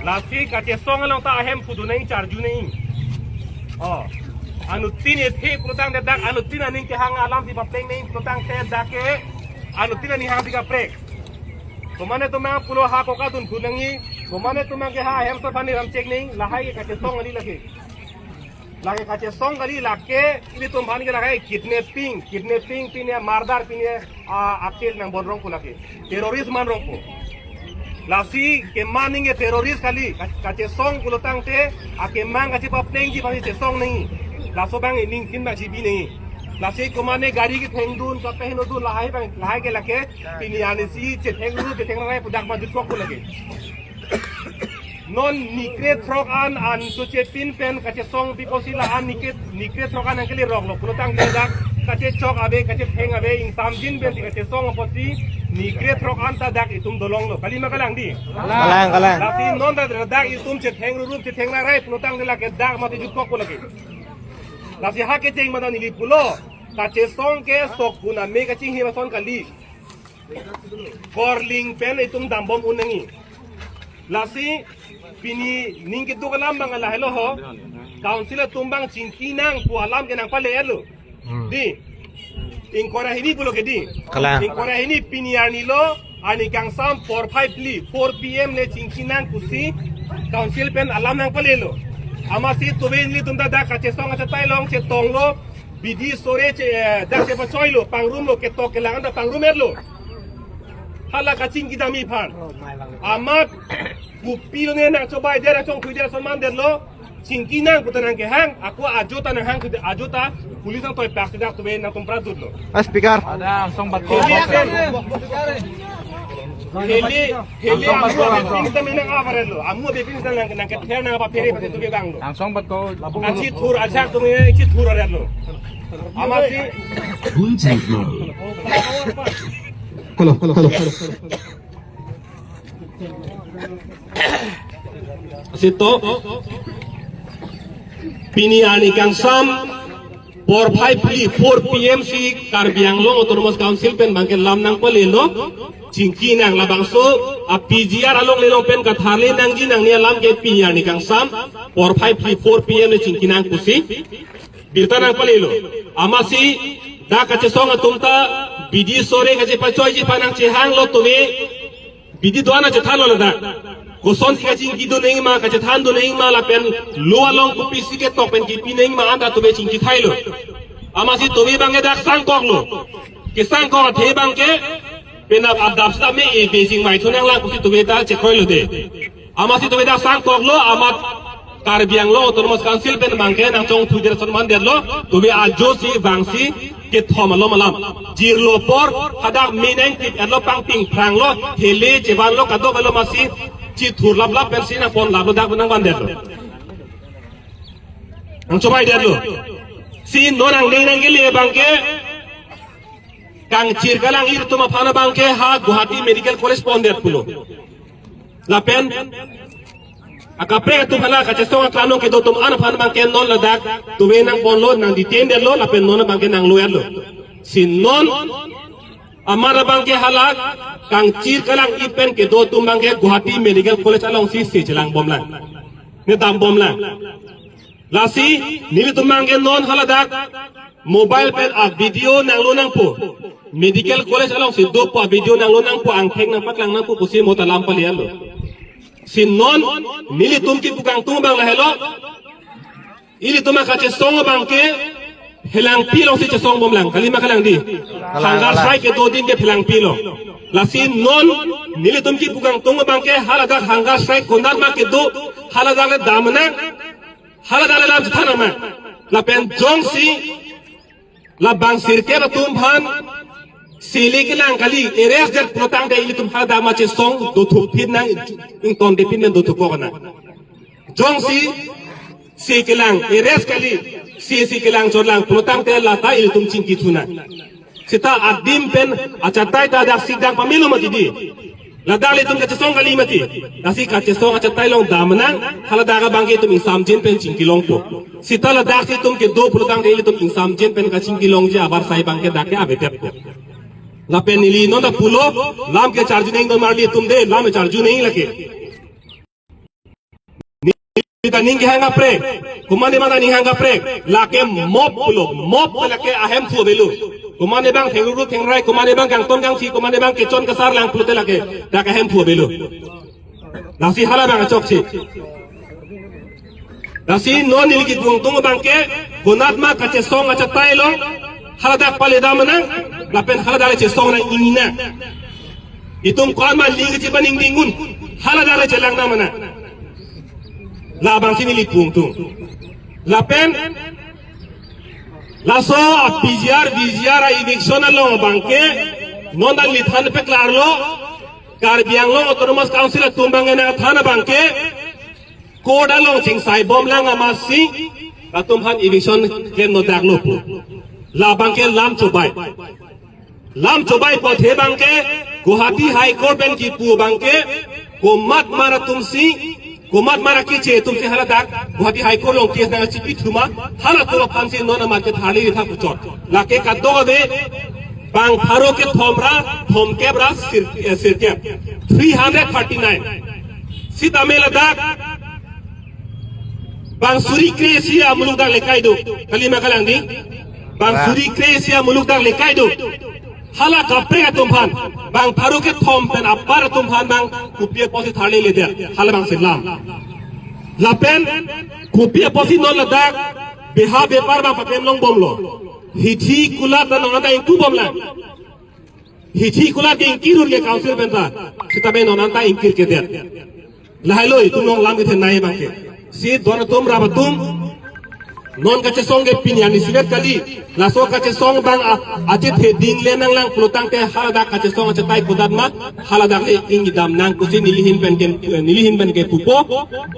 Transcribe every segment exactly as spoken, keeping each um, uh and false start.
Lasi kachesong along ta ahem pudun nangcharju nang. Oh. Anuttin ethe pulotangte dak anuttin aning kehang alam si papleng nang pulotangte dak ke anuttin aning hang si kaprek. Komatne atum abang pulo ha koka dunphu nangji. Komatne atum abang ke ha ahem so pani ram chek nang. Lahai ke kachesong kali lake. Lake kachesong kali lake, ilitum aphan ke lake kidnapping, kidnapping pine murder pine, ah, akhil nang bon rongpo lake. Terrorist man rongpo. Lasi kemang nangke terrorist kali, ka-, kachesong pulotangte, akemang kachepaplengji aphan chesong nangji. Laso abang ining kin abang chibi nangji. Lasi komatne gari kethengdun, kapeheno dun lahai abang, lahai ke lake, pini arni si chetheng ru, chetheng rai pu dak ma jutkokpo lake. Non nikre throk an an so chepin pen kachesong pi pusi la an nikre, nikre throk an nangkele roklo. Pulotangte dak kachechok ave, kachetheng ave, ingsamjin pen si kachesong apotsi nikre throk an ta dak itum dolonglo. Kali ma kalang di? Kalang, kalang. Lasi non ta dak itum chetheng rurup, chetheng rarai pulotangte lake dak mati jutkokpo lake. Lasi ha kecheng mata neli pulo. Kachesong ke sok puna me kachinghir ason kali. Korling pen itum dambom un nangji. Lasi pini ning keduk alam abang lahelo ho. Council atum abang chingki nang pu alam ke nangpale-etlo. Hmm. Di. Ingkoi ra hini pulo ke di. Kalang. Ingkoi ra hini pini arni lo, arni kangsam porphai phli, four P M le chingki nang pusi council pen alam nangpalelo. Amatsi tuve nelitum ta dak kachesong achatai along chetonglo. Bidi sore che, eh, dak chepachoilo, pangrumlo, ketok kelang anta pangrum-etlo. Hala kachingki damji aphan. Amat kopilo ne nangchobai der, nangchongthui der, ason mandetlo. Chingki nang pu ta nangkehang, ako ajo ta nanghang, ajo ta police nangtoi pak si dak tuve nangtum pradutlo. Ah, Speaker. Ada langsung bato. Heli, heli, heli, amu abepin sitame nang-avarlo. Amu abepin sitame nang, nangkether nangpaphere pasi tuve abang lo. Langsung bato. Ansi thur ajak tuve, ansi thur arlo. Amatsi. Hello, hello, hello, hello. Sito. Pini arni kangsam porphai phli, four P M si Karbi Anglong Autonomous Council pen abang ke lam nangpalelo. Chingki nang labangso a P G R along lelong pen katharle nangji nangji alam ke pini arni kangsam porphai phli, four P M le chingki nang pusi birta nangpalelo. Amatsi dak kachesong atum ta bidi sore kachepachoiji aphan nangchehanglo tuve. Bidi do-an nangchethanlo ladak. Kosonsi kachingki do nangji ma, kachethan do nangji ma lapen lo along kopisi ketok pen kipi nangji ma anta tuve chingki thailo. Amatsi tuve abang ke dak sangkoklo. Kesangkok athe abang ke penap adap sitame e Beijing mai thu nanglang pusi tuve ta chekroilo de. Amatsi tuve dak sangkoklo, amat Karbi Anglong Autonomous Council pen abang ke nangchongthui der ason mandetlo, tuve ajo si vangsi kethom alom alam. Jirlo apor, hadak me nangtip-etlo, pangping phranglo, hele chevanlo, kadokave lo amatsi chithur laplap pensi nangponlaplo, dak nangvandetlo. Nangchobai detlo. Si non nangne nangkele abang ke, kangchir kalang-ir atum aphan abang ke ha Guwahati Medical College pondet pulo. Lapen akaprek atum hala kachesong aklam along kedo atum an aphan abang ke non ladak tuve nangponlo, nang-detain detlo, lapen non abang ke nanglo-etlo. Si non amat abang ke hala kangchir kalang-ir pen kedo atum abang ke Guwahati Medical College alongsi se chelangbomlang, ne dambomlang. Lasi nelitum abang ke non haladak mobile pen a-video nanglo nangpo, Medical College alongsi dopo a-video nanglo nangpo, angthek nangpaklang nangpo pusi mo ta lam pale-etlo. Si non nelitum kipu kangtung abang lahelo. Ilitum akachesong abang ke Phelangpi alongsi chesongbomlang, kali ma kalang di? Kalang, Hangar kalang. Strike kedo adim ke Phelangpi along. Lasi non nelitum kipu kangtung abang ke haladak hunger strike konat ma kedo, haladak le damnang, haladak le lam chethan nang ma. Lapen jongsi labang sirkep atum aphan sele kelang kali, arrest det pulotangte ilitum haladak ma chesong dothukpin nang, ingtondepin nang dothukok nang. Jongsi se kelang, arrest kali, se se kelang chotlang pulotangte lata ilitum chingki thu nang. Seta adim pen achatai ta dak si dang pamelo mati di. Ladak ilitum kachesong kali mati. Lasi kachesong achatai along damnang, haladak abang ke itum ingsamjin pen chingki longpo. Seta ladak si itum kedo pulotangte ilitum ingsamjin pen kachingki longji abar sai abang ke dak ke avedetpo. Lapen neli non ta pulo, lam ke charju nang do marli itum de, lam ke charju nang lake. ta ning kehang kaprek, komat abang ta ning hang kaprek, lake mob pulo, mob lake ahemphu avelo. Komat abang thengruru thengrai, komat abang kangton kangthi, komat abang kechon kesar lang pulote lake, dak ahemphu avelo. Lasi hala abang achoksi. Lasi non neli kedung tung abang ke, konat ma kachesong achatai lo, haladak pale dam nang, lapen haladak le chesong nang ingni nang. Itum ko-an ma ling kechiba ning dingun, haladak le chelang dam nang. Labangsi neli pung tung. Lapen, laso a P G R, V G R a eviction along abang ke, non ta neli than peklarlo, Karbi Anglong Autonomous Council atum abang ena than abang ke, court along chingsai bom lang amatsi, latum aphan eviction klem nodak lo pu. Labang ke lam chobai. Lam chobai apothe abang ke, Guwahati High Court pen kipu abang ke, komat mar atumsi, komat mar akeche atumsi haladak, Guwahati High Court along case nangchipi thuma, halatum aphansi non amat ke tharli ri tha puchot. Lake kadokave, bang pharo kethom ra, thomkep ra, sir, eh, sirkep. Three hundred thirty-nine. Sitame ladak, bang suri kre-isi amuluk dak lekai do. Kali ma kalang di? Bang suri kre-isi amuluk dak lekai do. Hala kaprek atum aphan, bang pharo kethom pen apar atum aphan bang kopi apotsi tharli ledet. Hala abangsi lam. Lapen, kopi apotsi non ladak, beha bepar bang paklem long bomlo. Hithi kulat ta non anta ingku bom lang. Hithi kulat ke ingkir un ke council pen ta. Sitame non anta ingkir kedet. Lahai lo itum along lam kethenei abang ke. Si don atum rap atum. Non kachesong ke pini arni sivet kali. Laso kachesong abang a, achethe ding le nang lang pulo tangte haladak kachesong achatai konat ma. Haladak le ingni dam nang pusi neli ahin pen ke, neli ahin pen ke pupo.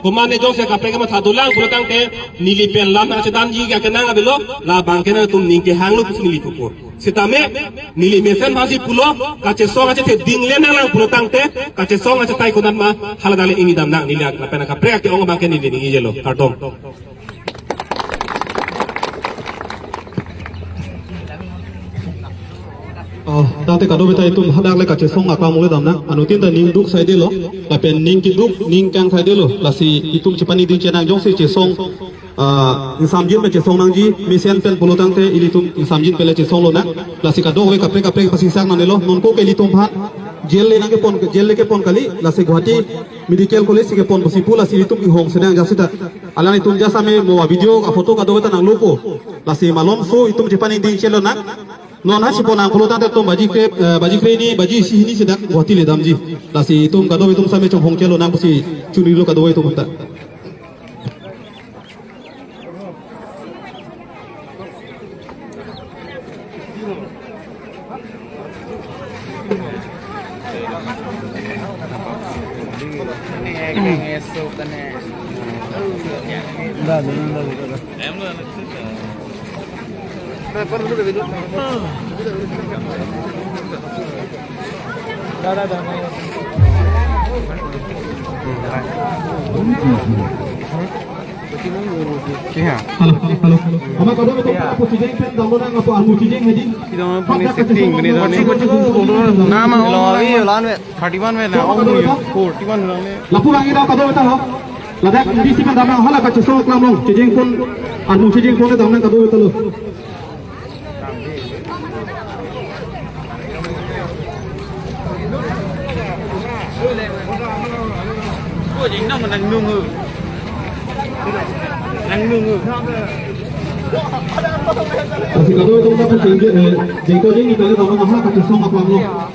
Komat ne jongsi kaprek ke matha dolang pulo tangte neli pen lam nangchedamji ke akenang avelo. Labang ke nangtum ning kehang lo pusi neli pupo. Sitame, neli mesen aphansi pulo, kachesong achethe ding le nang lang pulo tangte, kachesong achatai konat ma, haladak le ingni dam nang neli lapen kaprek ke-ong abang ke neli ning ijelo, kardom. Oh, tangte kadokave ta itum hadak le kachesong akam le dam nang, anuttin ta ning duk saidelo, lapen ning keduk, ning kang saidelo, lasi itum chepani ding chenang jongsi chesong ah, ingsamjin pen chesong nangji, mesen pen pulo tangte ilitum ingsamjin pen le chesong lonang. Lasi kadokave kaprek kaprek pasingsak nangnelo, non ko ke ilitum aphan jail le nangkepon, jail le kepon kali, lasi Guwahati Medical College si kepon pusi pu, lasi ilitum inghong sedang ja seta. Alanglitum ja same mo a video a photo kadokave ta nanglo ko. Lasi malomso itum chepani ding chelonang. Non ha si pon nang pulo tangte itum baji kre, eh, baji kre hini, baji isi hini seta Guwahati le damji. Lasi itum kadokave itum same chonghong chelonang pusi chunilo kadokave itum ta. Hello, hello. Ama kadokave itum lapu chejeng pen damlonang, lapu armu chejeng hedi. Kita mau punya setting, ini dah nih. Nama lo, iya, lan, weh. Thirty-one weh, na, oh, iya, forty-one weh, na. Lapu bang ida kadokave ta lo. Ladak isi pen damnang, hala kachesong aklam along. Chejeng pon, armu chejeng pon damnang kadokave ta lo. Kasi kadokave itum ta jeng, eh, jengko jeng ni kali tama maha kachesong aklam along.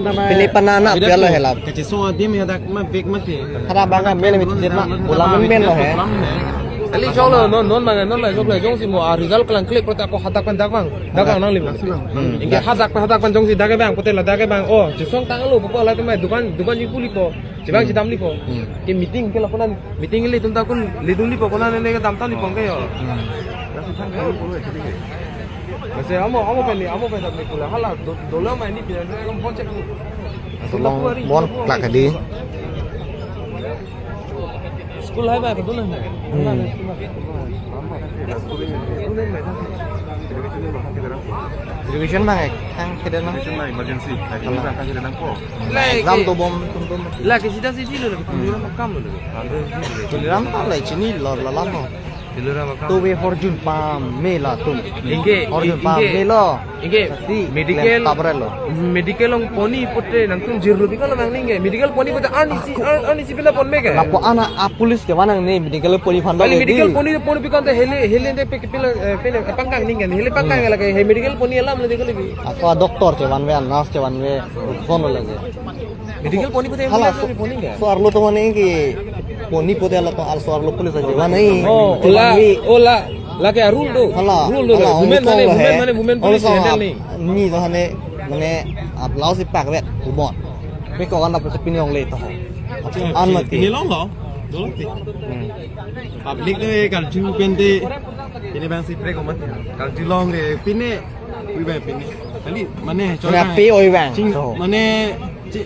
Pini pana anak dia lo helap. Kachisong adim ya dak ma bek mati. Hara bang kan men mit jet ma. Bola men men lo he. Kali chok lo, non, non bang, non bang chok lo, jongsi mo a result kelang klik prote ako hadak pen dak bang. Dak bang nangli. Hmm. Ingke hadak pen hadak pen jongsi dak bang, pote la dak bang. Oh, chisong tanglo, popo la temai dukan, dukan ji kulipo. Chibang Hmm. chidamlipo. Hmm. Ke meeting ke laponan, meeting le tum ta kun le dum lipo, konan le kedam ta lipo ke yo. Hmm. Masi amo, amo pen ni, amo pen dam ni pula. Hala, do, dola mai ni pia, ni lam bon cek. Tolong bon klak di. School hai ba, kedun hai. Hmm. Education bang, eh, kang kede nang. Education bang, emergency. Education bang, kang kede nang po. Exam dobom, tum tum. La ke sida sidi lo, Tuliram akam lo. Tuliram ta la chini lor lalam lo. Tuliram akam. Tu ve horjun pam me latum. Ingke, horjun pam ingke, me lo. Ingke, si, medical, lem kabre lo. Medical along poni pote nangtum jirlo bikal mang ningke. Medical poni pote ani si, ani si pila pon me ke. Lapu ana a police ke manang ne medical poni phando. Kali ke medical di. Poni, poni bikal te hele, hele de pe, pila, eh, pila, eh, pangkang ningke. Hele pangkang Hmm. lake, he medical poni alam le de kali bi. Ako doctor chevanve, nurse chevanve, kono lage. Medical poni pote hala ambulance so, poni ke? So arlo to mane ke poni pote hala to arlo so arlo police aje. Mana i? Oh, ola, ola, lake a rule do. Hala, rule do. Hala, women mane, women mane, women police handle ni. Ni to hane, mane, a blouse ipak vet, umon. Pe ko kan dapat pini ong le to. An mati. Pini long lo. Dolo ti. Hmm. Public te kalju pente. Pini bang si prek omat. Kalju long ke pini. Ui bang pini. Kali, mane, mane chora ape oi bang. Ching, so. Mane, chi,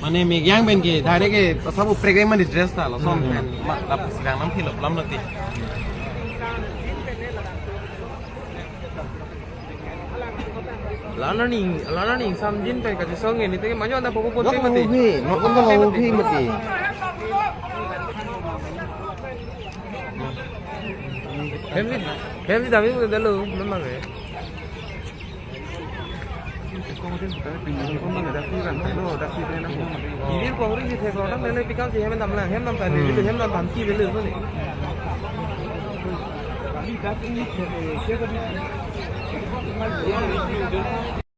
mane megang pen ke, direct ke, sabu prek mane dress ta, lason Hmm. pen, ma, lap, sidang nam philo, lam lati. Lana ning, lana ning, samjin pen kachisong ini, teke manyo anda popo pote Nok mati. Ubi, nok Popo pote mati. Ubi mati. Hem si, hem si dami ko dalo, memang eh. Ilir ko hori si thek lo, nang nene pikam si hem dam lang, hem dam tadi, hem dam tadi, beli, beli.